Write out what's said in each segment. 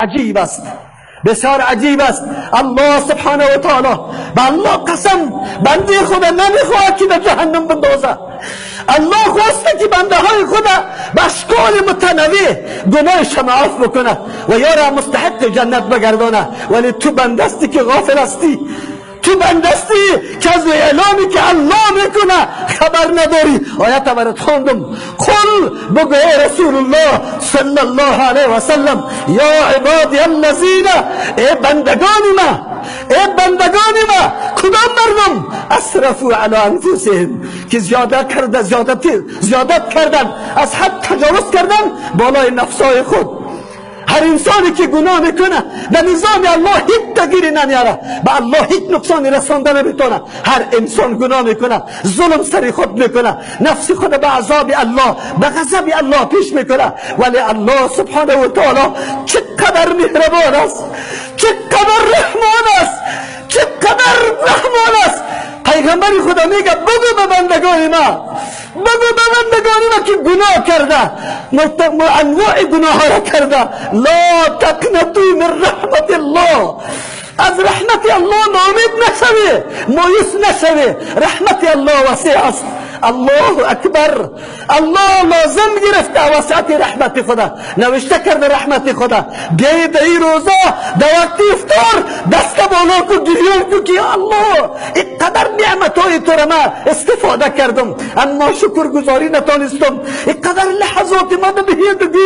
عجیب است، بسیار عجیب است. الله سبحانه و تعالی به الله قسم، بنده خدا نمیخواهد که به جهنم بندازه. الله خواسته که بنده های خدا به اشکال متنوع گناهش معاف بکنه و یارا مستحق جنت بگردانه. ولی تو بندستی که غافل هستی، تو بندستی که از اعلامی که الله میکنه خبر نداری. آیت برات خواندم، قل بگو ای رسول الله صلی الله علیه و سلم، یا عبادی الذین، ای بندگان ما، ای بندگان ما، کدام مردم؟ اسرفوا علی انفسهم، که زیادت کرده، زیادت کردن، از حد تجاوز کردن بالای نفسای خود. هر انسانی که گناه میکنه به نظام الله هیچ تغییری نمیاره، به الله هیچ نقصانی رسانده نمیتونه. هر انسان گناه میکنه، ظلم سر خود میکنه، نفس خود به عذاب الله، به غضب الله پیش میکنه. ولی الله سبحانه و تعالی چقدر مهربان است، چقدر رحمان است، چقدر رحمان است. پیغمبر خدا میگه بگو به بندگان ما، بگو به بندگان ما که گناه کرده، انواع گناه را کرده، لا تقنطوا من رحمت الله، از رحمت الله ناامید نشوی، مایوس نشوی، رحمت الله وسیع است. الله اکبر. الله لازم گرفته وسعت رحمت خدا، نوشته کرده رحمت خدا. بیای در این روزا در وقت افطار دست بالا کو، گریان کو که الله اینقدر نعمت های تو را ما استفاده کردم اما شکرگزاری نتانستم، اینقدر لحظات ما به بی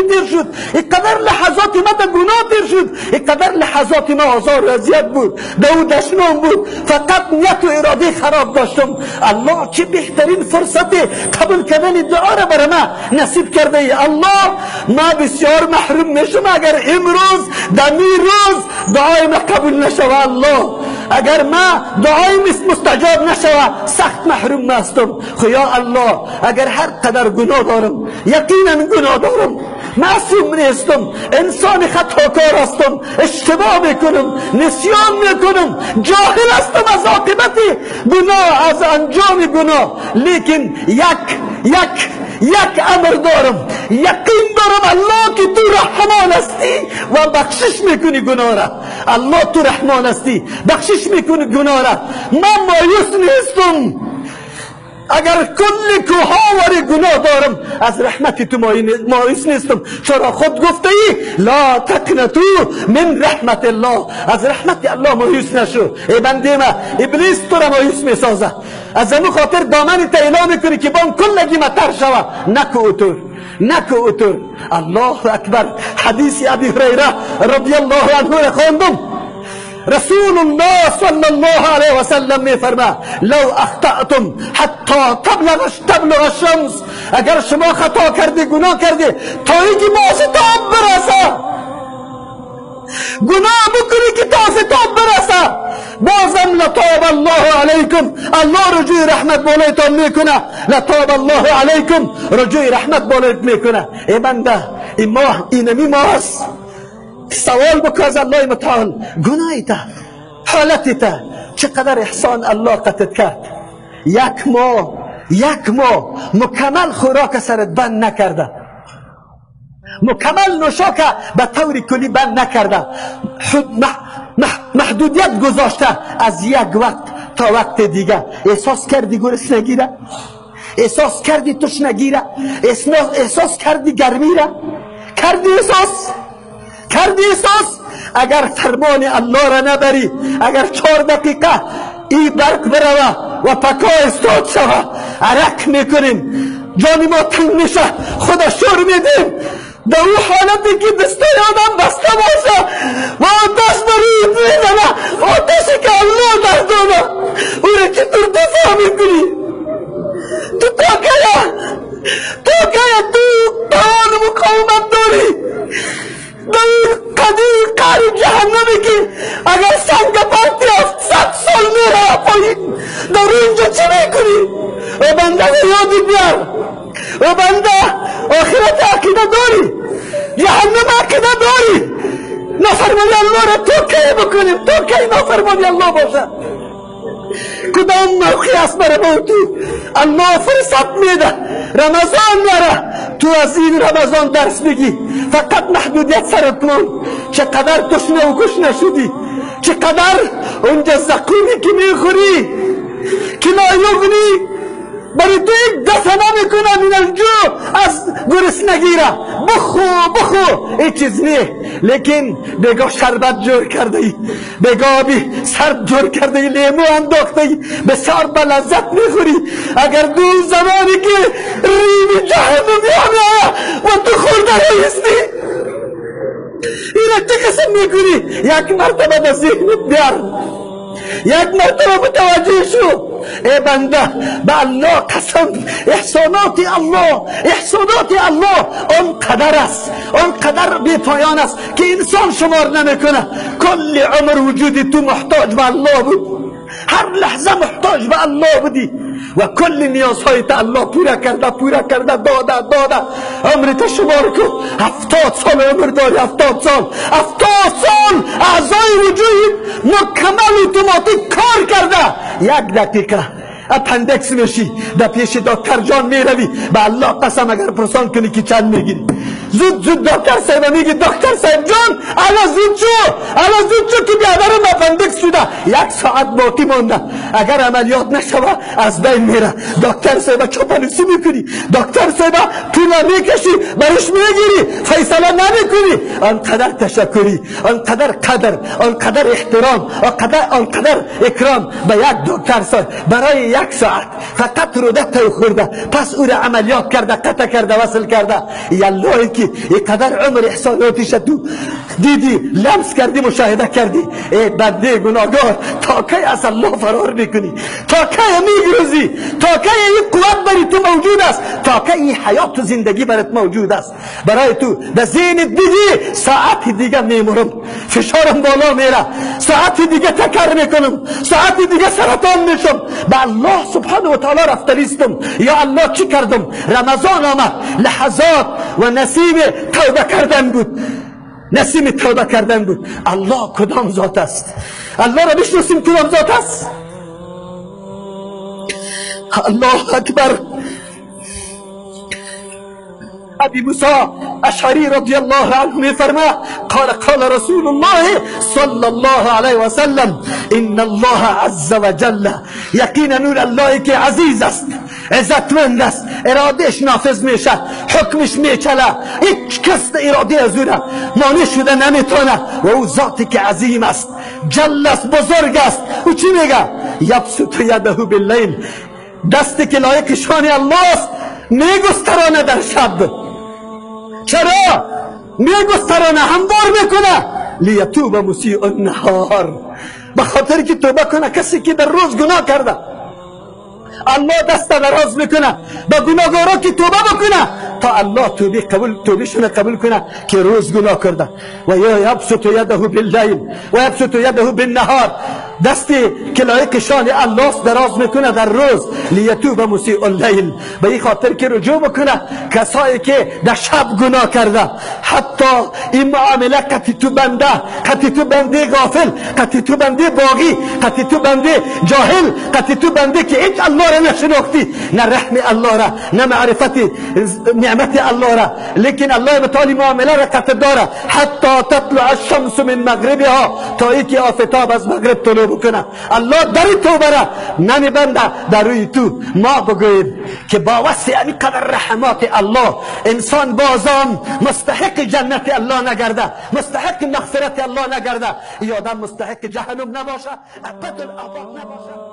تیر شد، اینقدر لحظات ما به گناه تیر شد، اینقدر لحظات ما آزار و اذیت بود، به او دشنام بود، فقط نیت و اراده خراب داشتم. الله چه بهترین فرصت قبول کردن دعا را برای ما نصیب کرده ای. الله ما بسیار محروم میشم اگر امروز در روز دعای ما قبول نشوه. الله اگر ما دعای مستجاب نشوه سخت محروم هستم. خو یا الله اگر هر قدر گناه دارم، یقینا گناه دارم، معصوم نیستم، انسان خطاکار هستم، اشتباه میکنم، نسیان میکنم، جاهل هستم از عاقبت گناه، از انجام گناه، لیکن یک یک یک امر دارم، یقین دارم الله که تو رحمان هستی و بخشش میکنی گناه را. الله تو رحمان هستی، بخشش میکنی گناه را. من مایوس نیستم، اگر کل کوهاور گناه دارم از رحمت تو مایوس نیستم. چرا خود گفته ای لا تقنطوا من رحمت الله، از رحمت الله مایوس نشو. ای بنده ما، ابلیس تو را مایوس میسازه، از همون خاطر دامن تا اعلام میکنی که بام کلگی متر شوه. نکو اوتور، نکو اوتور. الله اکبر. حدیث ابی هریره رضی الله عنه را خواندم، رسول الله صلی الله علیه و سلم میفرما لو اخطأتم حتی تبلغ الشمس، اگر شما خطا کردی، گناه کردی تا اینکه آفتاب برسه، گناه بکنی که تا آفتاب برسه، بازم لطاب الله علیکم، الله رجوع رحمت بالایتان میکنه. لطاب الله علیکم، رجوع رحمت بالایت میکنه. ای بنده، این ماه اینمی ماه است، سوال بکن از الله متعال، گناهی تا، حالتی تا، چقدر احسان الله قطعت کرد. یک ماه، یک ماه مکمل خوراک سرت بند نکرده، مکمل نوشاک به طور کلی بند نکرده، محدودیت گذاشته از یک وقت تا وقت دیگه. احساس کردی گرسنگی را؟ احساس کردی تشنگی را؟ احساس کردی گرمی را؟ کردی احساس؟ کردی احساس؟ اگر فرمان الله را نبری، اگر 4 دقیقه ای برق بروه و پکا استاد شوه، عرق میکنیم، جان ما تنگ میشه، خدا شور میدیم. در او حالتی که دستای آدم بسته باشه و آتش بروی میزنه، آتشی که الله در داده، او را چطور دفاع میکنی؟ تو تا که، تا که تو توان مقاومت داری در قدیر قهر جهنمی که اگر سنگ پرتی 700 سال میره پایین، در اینجا چه میکنی؟ و بنده یادی بیار، و بنده آخرت عقیده داری، جهنم عقیده داری، نافرمانی الله را تو کی بکنیم؟ تو کی نافرمانی الله باشه؟ کدام موقع است برای ما تو؟ الله فرصت میده، رمضان میاره، تو از این رمضان درس بگی، فقط محدودیت سرت ماند. چقدر تشنه و گشنه شدی، چقدر اونجا زقومی که میخوری که لا یغنی برای تو یک دفعه نمیکنه من الجوع، از گرسنگی را بخو بخو این چیز نیه. لیکن بگاه شربت جور کرده ای، بگاه آبی سرد جور کرده ای، لیمو انداخته ای، بسیار به لذت میخوری. اگر دو زمانی که ریم جهنم میآید و تو خورده نیستی، این چه قسم میکنی؟ یک مرتبه به ذهنت بیار، یک مرتبه متوجه شو. ای بنده، به الله قسم، احسانات الله، احسانات الله آن قدر است، آن قدر بی پایان است که انسان شمار نمیکنه. کل عمر وجود تو محتاج به الله بود، هر لحظه محتاج به الله بودی و کل نیازهای تا الله پورا کرده، پورا کرده، داده داده. عمر تو شمار کن، 70 سال عمر داری، 70 سال، 70 سال اعضای وجود مکمل اتوماتیک کار کرده. یک دقیقه appendix میشی، در پیش دکتر جان میروی، به الله قسم اگر پرسان کنی که چند میگیری، زود زود دکتر صاحب میگی دکتر صاحب جان الا زود شو، الا زود شو که بیادرم appendix شده، یک ساعت باقی مانده، اگر عملیات نشوه از بین میره. دکتر صاحب چاپلوسی میکنی، دکتر صاحب پول میکشی برش میگیری، فیصله نمیکنی. آنقدر تشکری، آنقدر قدر، آنقدر احترام، آنقدر اکرام به یک دکتر صاحب برای یک ساعت فقط روده تو خورده، پس او را عملیات کرده، قطع کرده، وصل کرده. یالله که اینقدر عمر احساناتش تو دیدی، لمس کردی، مشاهده کردی. ای بنده گناهگار، تا کی از الله فرار میکنی؟ تا کی میگریزی؟ تا کی این قوت بری تو موجود است؟ تا کی این حیات و زندگی برات موجود است؟ برای تو در ذهنت دیدی ساعت دیگه میمرم، فشارم بالا میره، ساعت دیگه تکر میکنم، ساعت دیگه سرطان میشم. به الله سبحانه و تعالی رفتنیستم. یا الله چی کردم؟ رمضان آمد، لحظات و نصیب توبه کردن بود، نسیم توبه کردن بود. الله کدام ذات است؟ الله را بشناسیم کدام ذات است؟ الله اکبر. ابی موسی اشعری رضی الله عنه میفرما قال قال رسول الله صلی الله علیه و سلم ان الله عز وجل، یقینا نور الله که عزیز است، عزتمند است، ارادهش نافذ میشه، حکمش میچله، هیچ کس اراده از او را مانع شده نمیتونه. و او ذاتی که عظیم است، جل است، بزرگ است. او چی میگه؟ یبسط یده باللیل، دستی که لایق شان الله است میگسترانه در شب. چرا میگسترانه؟ هموار میکنه. لیتوب مسیء النهار، به خاطر که توبه کنه کسی که در روز گناه کرده. الله دست دراز میکنه به گناهکارا که توبه بکنه تا الله توبه قبول، توبهشون قبول کنه که روز گناه کرده. و یبسط یده باللیل و یبسط یده بالنهار، دستی که لایق شان الله است دراز میکنه در روز. لیتوب مسیء اللیل، به این خاطر که رجوع بکنه کسایی که در شب گناه کرده. حتی این معامله قطی تو بنده، قطی تو بنده غافل، قطی تو بنده باغی، قطی تو بنده جاهل، قطی تو بنده که هیچ الله را نشناختی، نه رحم الله را، نه معرفت نعمت الله را، لیکن الله متعالی معامله را قطع داره. حتی تطلع الشمس من مغربها، تا اینکه آفتاب از مغرب طلوع بکنه. الله در توبه را نمیبنده در روی تو. ما بگوییم که با وسع این قدر رحمات الله انسان بازم مستحق جنت الله نگرده، مستحق مغفرت الله نگرده، ای آدم مستحق جهنم نباشه، ابد الابد نباشه.